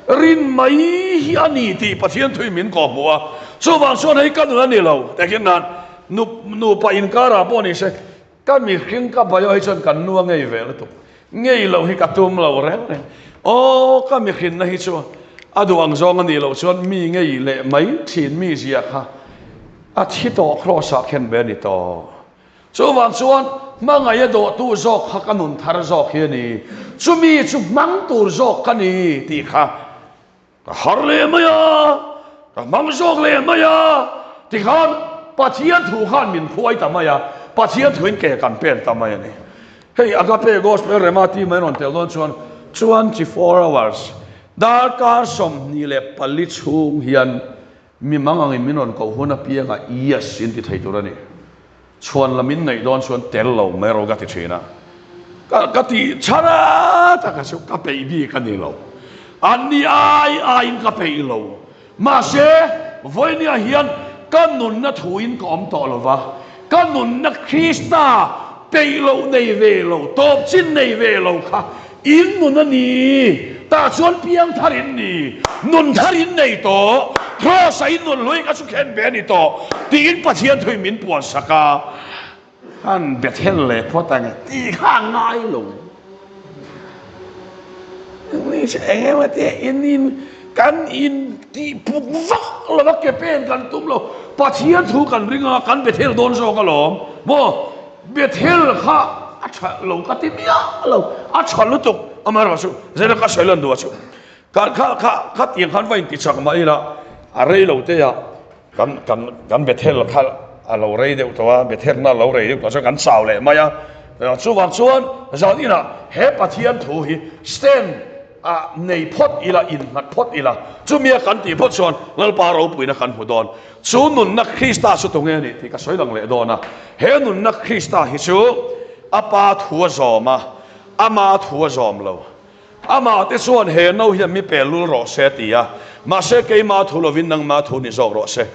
rin mai hi a ni tih Pathian thuin min kawhhmuh a, chuvang chuan hei ka nun a ni lo tehkhin nan nu nupa inkarah pawh ni se ka mihring ka baio hi chuan kan nu a ngei ve lutuk, ngei loh hi ka tum lo reng reng, aw ka mihrinna hi chu a duh ang zawng a nih loh chuan mi ngei leh mai thin mi zia kha a thi tawh kraws ah khen ve a ni tawh. Chuvang chuan hmangaih a dawhtu zawk kha ka nun thar zawk hi a ni, chumi chu hmang tur zawk ka ni tih kha ka har leh mai a, ka hmang zawk leh mai a, tikhan Pathian thu khan min phuai ta mai a, Pathian thuin ke kan pen ta mai a ni. Hei Agape Gospel Rema tih mai rawn tel dawn chuan 24 hours, darkar 24 chhung hian Mi mang angin min rawn koh hun apiangah yes in ti thei tur a ni. Chhuan lam in neih dawn chuan tel lo mai rawh ka ti thin a. Ka ka tih chhan a taka chu ka peih bik a ni lo. An ni ai aiin ka peih lo. Mahse, vawinia hian ka nunna thuin ka awm tawh lo va, ka nunna Krista peih loh nei ve lo, tawp chin nei ve lo kha In nun a ni, tah chuan piang thar in ni, nun thar in nei tawh, Kraws-a in nun hlui kha chu khen ve a ni tawh, tiin Pathian thuin min puan sak a. Han Bethel leh phawt ang e tih kha a ngai lo. English eng emaw te in in kan in tih puk vak lo va ke pen kan tum lo, Pathian thu kan ring a, kan Bethel dawn zawk alawm maw? Bethel kha a tha lo ka ti miah lo, a tha lutuk amaherawhchu zela ka sawi lan duh a chu kha kha kha kha tiang khan va inti chak mah ila a rei lo te ah kan kan kan Bethel kha a lo rei deuh tawh a, Bethel na a lo rei deuh tawh chuan kan chau leh mai a, chuvang chuan zan inah he Pathian thu hi stand A nei phawt ila, innghat phawt ila, chumia kan tih phawt chuan Lalpa ropuina kan hmu dawn. Chu nunna Krista chu tunge a nih tih ka sawi lang leh dawn a. He nunna Krista hi chu a Pa thu a zawm a, ama thu a zawm lo. Amah te chuan he no hian mi pel lul rawh se a ti a, mahse keima thu lovin nangma thu ni zawk rawh se.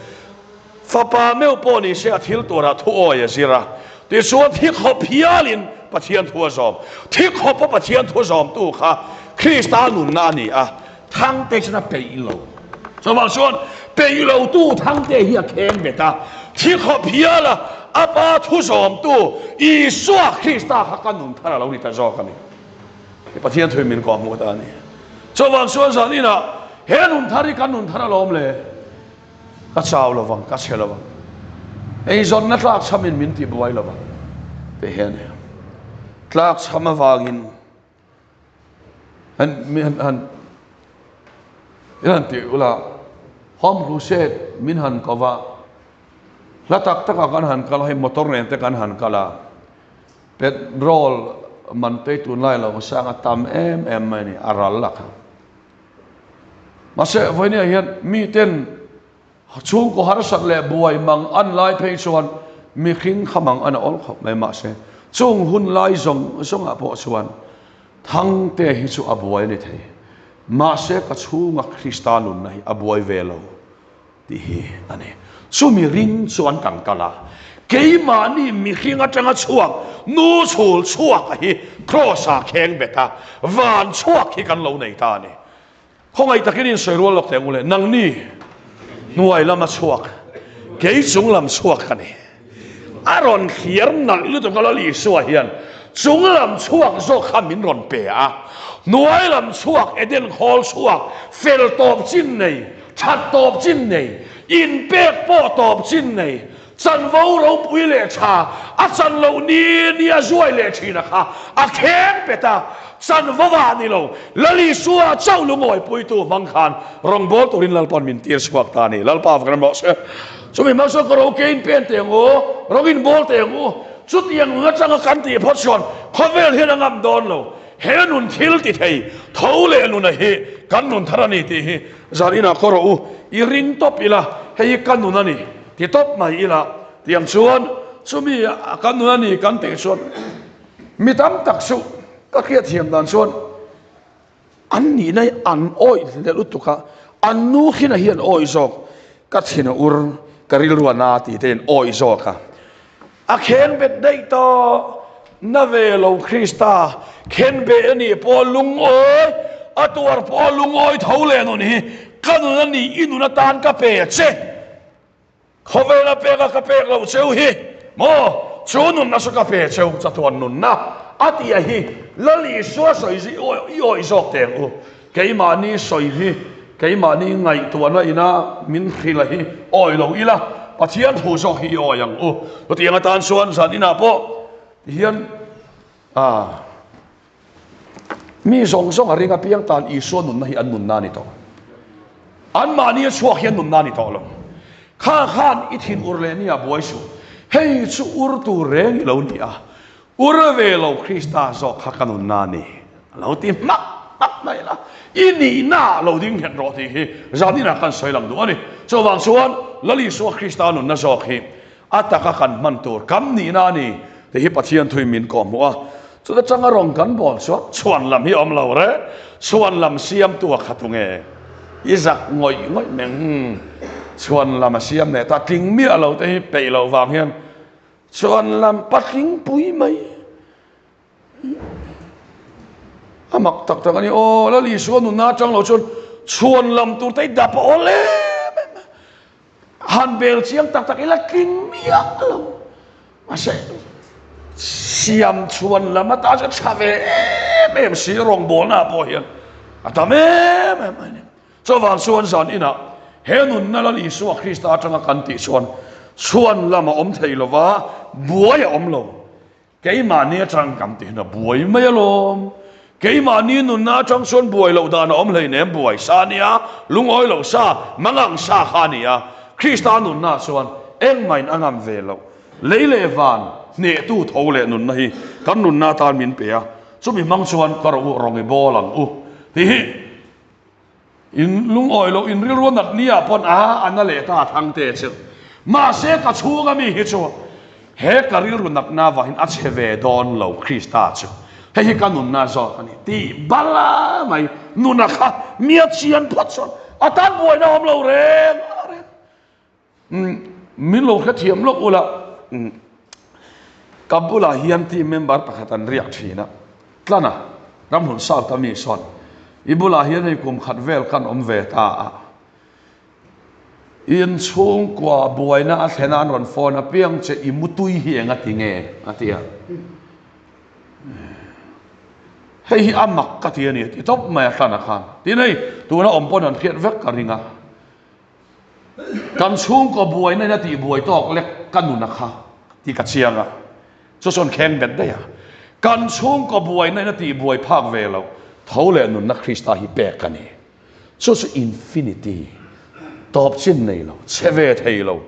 Fapa meuh pawh ni se a thil turah thu awi a zir a, tichuan thi khawp hialin Pathian thu a zawm. Thi khawpa Pathian thu zawmtu kha Krista nunna a ni a, Thangte chuan a peih lo. Chuvang chuan peih lotu Thangte hi a kheng bet a, thi khawp hiala a Pa thu zawmtu Isua Krista kha ka nun thar a lo ni ta zawk a ni. Pathian thuin min kawhhmuh ta a ni. Chuvang chuan zan inah he nun thar hi kan nun thar alawm le. Ka chau lo vang, ka chhe lo vang. Eizawnna tlakchhamin min ti buai lo vang tih hi a ni. Tlakchham avangin han han han han tih ula Home Crusade min han ko va, hla tak takah kan han kal a, hei motor nen te kan han kal a, petrol man te tunlai lo sang a tam em em mai a ni, a ral a kha. Mahse, vawinia hian miten chhungkaw harsat leh buai mang an lai phei chuan mihring kha mang an a awl khawp mai. Mahse, chung hun lai zawng zawngah pawh chuan Thangte hi chu a buai a ni thei. Mahse, ka chhunga Krista nunna hi a buai ve lo tih hi a ni. Chumi ring chuan kan kal a, keimahni mihring atanga chhuak nu chhul chhuak hi Kraws-ah kheng bet a, van chhuak hi kan lo nei ta a ni. Khawngaih takin insawi rual lawk teh ang u le, nangni hnuai lama chhuak, kei chung lam chhuak ka ni. A rawn thliar nalh lutuk a Lal Isua hian chung lam chhuak zawk kha min rawn pe a, hnuai lam chhuak Eden khawl chhuak fel tawp chin nei, that tawp chin nei, inpek pawh tawp chin nei, chanvo ropui leh tha a chan loh ni ni a zuai leh thin a kha a kheng pet a, chanvo ah ni lo Lal Isua chauh lungawipuitu hmang khan rawngbâwl turin Lalpa'n min tir chhuak ta a ni. Lalpa vak ram rawh se. Chumi hmang chuan ka ro kein pen teh ang u, rawng in bawl teh ang u. Chutiang nun atanga kan tih phawt chuan khawvel hian a ngam dawn lo. He nun thil ti thei tho leh nuna hi kan nun thar a ni tih hi zan inah ka rawh u. I ring tawp ila, hei hi ka nun a ni ti tawp mai ila. Tiang chuan chumi kan nun a ni kan tih chuan mi tam tak chu ka hriatthiam dan chuan An nihna hi an awih hle lutuk a, an nu hina hi an awih zawk, ka thin a ur, ka rilru a na tih te in awih zawk a. A khen bet daih tawh, na ve lo Krista, khen beh a nih pawh lungawi, a tuar pawh lungawi tho leh nun hi ka nun a nih, i nun atan ka pe a che. Khawvela peka ka pek loh cheu hi maw chu nunna chu ka pe cheu chatuan nunna a tih a hi Lal Isua sawi zui i awih zawk teh ang u. Keimahni sawi hi keimahni ngaihtuahna ina min hrilh a hi awih lo ila Pathian thu zawk hi i awih ang u. Chutiang atan chuan zan inah pawh tihian a. Mi zawng zawng a ring apiang tan Isua nunna hi an nunna a ni tawh. Anmahni a chhuak hi an nunna a ni tawh lo. Kha khan i thin ur leh nia buai suh. Hei chu ur tur reng i lo ni a, ur ve lo Krista zawk kha ka nunna a ni. A lo ti hmak hmak mai la. I nihna lo ding nghet rawh tih hi zaninah kan sawi lang duh a ni. Chuvang chuan Lal Isua Krista nunna zawk hi A taka kan hman tur kam nihna a ni tih hi Pathian thuin min kawhhmuh a. Chuta changa rawn kan bawl chuan chhuan lam hi a awm lo re, chhuan lam siamtu a kha tunge? I zak ngawih ngawih meng hmm, chhuan lam a siam leh ta tling miah lo te hi peih loh vang hian chhuan lam patling pui mai a mak tak tak a ni. Aw Lal Isua nunna atang lo chuan chhuan lam tur te hi dap a awl em em a. Han bel chiang tak tak ila tling miah lo. Mahse, siam chhuan lam ata chu tha ve em em si rawngbawlna ah pawh hian a tam em em a ni. Chuvang chuan zan inah he nunna Lal Isua Krista atanga kan tih chuan chhuan lam a awm thei lova, buai a awm lo. Keimahni atang kan ti hian a buai mai alawm. Keimahni nunna atang chuan buai loh dan a awm hleinem, buai sa a nia, lungawi loh sa, mangang sa kha a ni a. Krista nunna chuan engmahin a ngam ve loh. Lei leh van hnehtu tho leh nunna hi kan nunna atan min pe a, chumi hmang chuan ka rawh u, rawng i bawl ang u tih hi In lungawi loh in rilru nat ni ah pawn a a na leh ta a thang te chu. Mahse ka chhung a mi hi chu he ka rilru natna avangin a chhe ve dawn lo Krista chu. Hei hi ka nunna zawk a ni tih bala mai nuna kha mi a chian phawt chuan a tan buaina awm lo reng reng. Min lo hrethiam lawk ula, ka bulah hian team member pakhat an riak thin a, Tlana, Ramhun South a mi sawn, i bulah hian hei kum khat vel kan awm ve ta a, inchhungkua buaina a thlen a an rawn phone apiang che i mutui hi eng a ti nge? a ti a. Hei hi a mak ka ti a ni a ti tawp mai a Tlana khan. Tin hei tuna awm pawn an hriat vek ka ring a. Kan chhungkaw buaina in a tih buai tawk lek ka nun a kha tih ka chiang a, chu chuan kheng bet daih a. Kan chhungkaw buaina in a tih buai phak ve loh tho leh nunna Krista hi pek a ni. Chu chu infinity, tawp chin nei lo, che ve thei lo,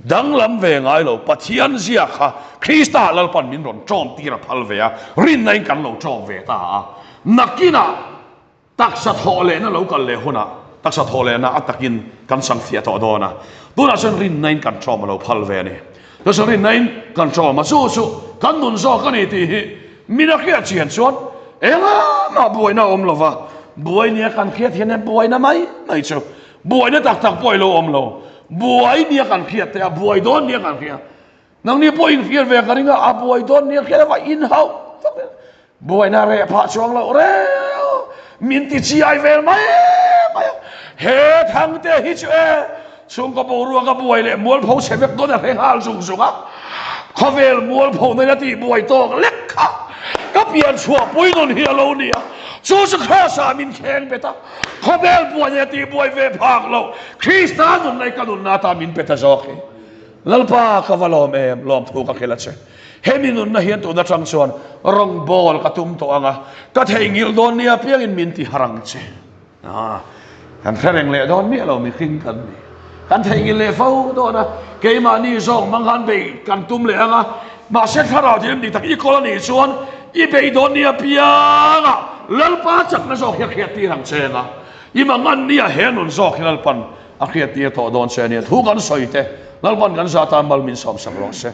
danglam ve ngai lo Pathian zia kha Krista Lalpan min rawn tawm tir a phal ve a, rinna in kan lo tawm ve ta a. Nakinah Taksa thawh lehna lo kal leh hunah taksa thawh lehna a takin kan sang fiah tawh dawn a, tunah chuan rinnain kan ṭawm a lo phal ve a ni. Chuan rinnain kan ṭawm a, chu chu kan nun zawk a ni tih hi min a hriat chian chuan engah buaina a awm lo va, buai nia kan hriat hian e buaina mai mai chu buaina tak tak pawh i lo awm lo, buai nia kan hriat te a buai dawn nia kan hria. Nangni pawh inhriat ve ka ring a, a buai dawn nia hriat ava inhauh tak in buaina reh phah chuang loh reu min ti chiai vel mai mai a. He Thangte hi chu e chhungkaw boruak a buai leh mualpho chhe vek dawn a hre nghal zung zung a. Khawvel mualpho nen a tihbuai tawk lek kha ka pian chhuahpui nun hi a lo ni a, chu chu Kraws-ah min kheng bet a, khawvel buai nen a tihbuai ve phak lo, Krista nun leh ka nunna atan min pe ta zawk hi. Lalpa ka va lawm em, lawmthu ka khel a che. Hemi nunna hian tun atang chuan rawngbawl ka tum tawh ang a, ka theihnghilh dawn nia piangin min ti har ang che. Kan hre reng leh dawn miah lo mihring kan ni. Kan theihnghilh leh fo dawn a, keimahni zawk hmang khan bei kan tum leh ang a, mahse thlarau thil dik tak i kawl a nih chuan i bei dawn nia pianga Lalpa chakna zawk hi a hriat tir ang che ang a, i mangan nia he nun zawk hi Lalpan a hriat tir tawh dawn che a nia. Thu kan sawi te Lalpan kan zah tan mal min sawmsak rawh se.